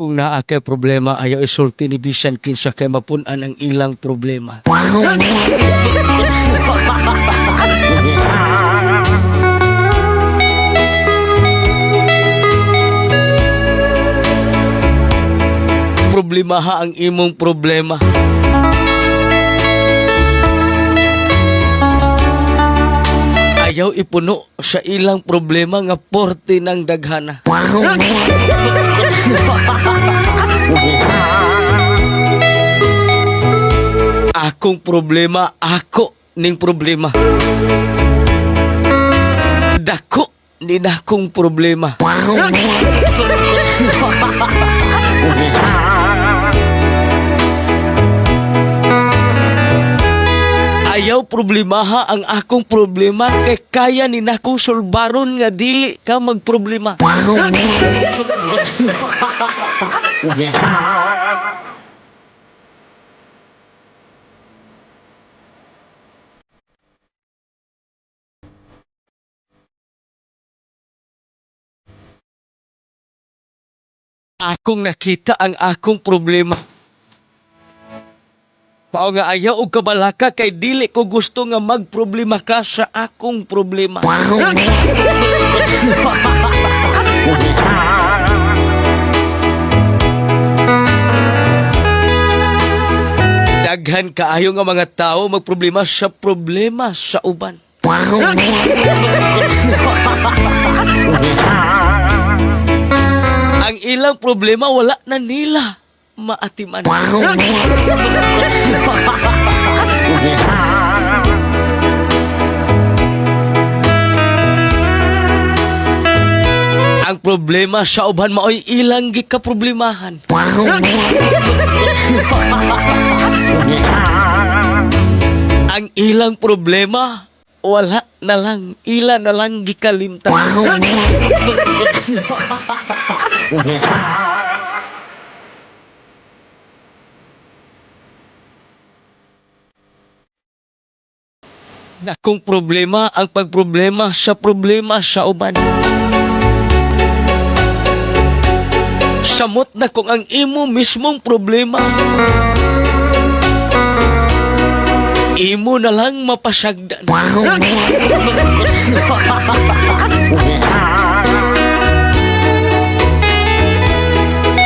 Kung naa kay problema, ayaw isulti ni bisan kinsa kay mapun-an ang ilang problema. Problemaha ang imong problema. Ayaw ipuno sa ilang problema nga porte ng daghana. Akong problema, ako ning problema. Dako ni nakong problema. Ayaw problemaha ang akong problema kay kaya ni nakong sulbaron nga dili ka magproblema. Akong nakita ang akong problema. Pao nga ayaw og kabalaka kay dili ko gusto nga magproblema ka sa akong problema. Daghan kaayo nga mga tao magproblema sa problema sa uban. Ang ilang problema wala na nila maatiman. Ang problema sa uban maoy ilang gikaproblemahan. Ang ilang problema wala na lang, ila na lang gikalimtan. Nakong problema ang pagproblema sa problema sa uban. Samot na kung ang imo mismong problema. Imo na lang mapasagdan.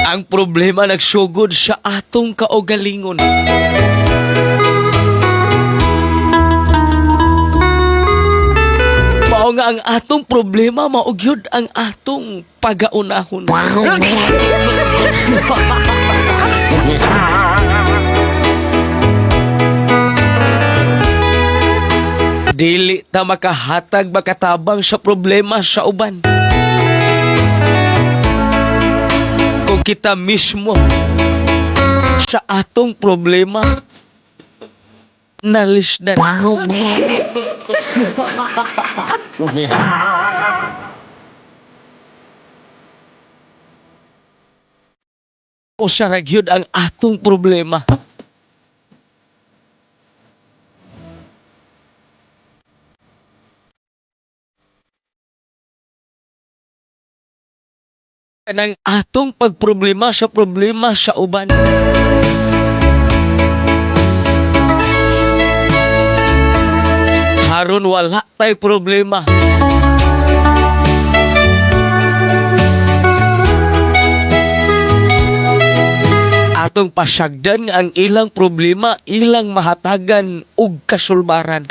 Ang problema nagsugod sa atong kaugalingon. Mao nga ang atong problema mao gyud ang atong pagaunahon. Dili ta makahatag makatabang sa problema sa uban. Kung kita mismo sa atong problema nalisdan. Usa ra gyud ang atong problema. Kanang atong pagproblema sa problema sa uban. Haron wala tay problema. Atong pasagdan nga ang ilang problema ilang mahatagan og kasulbaran.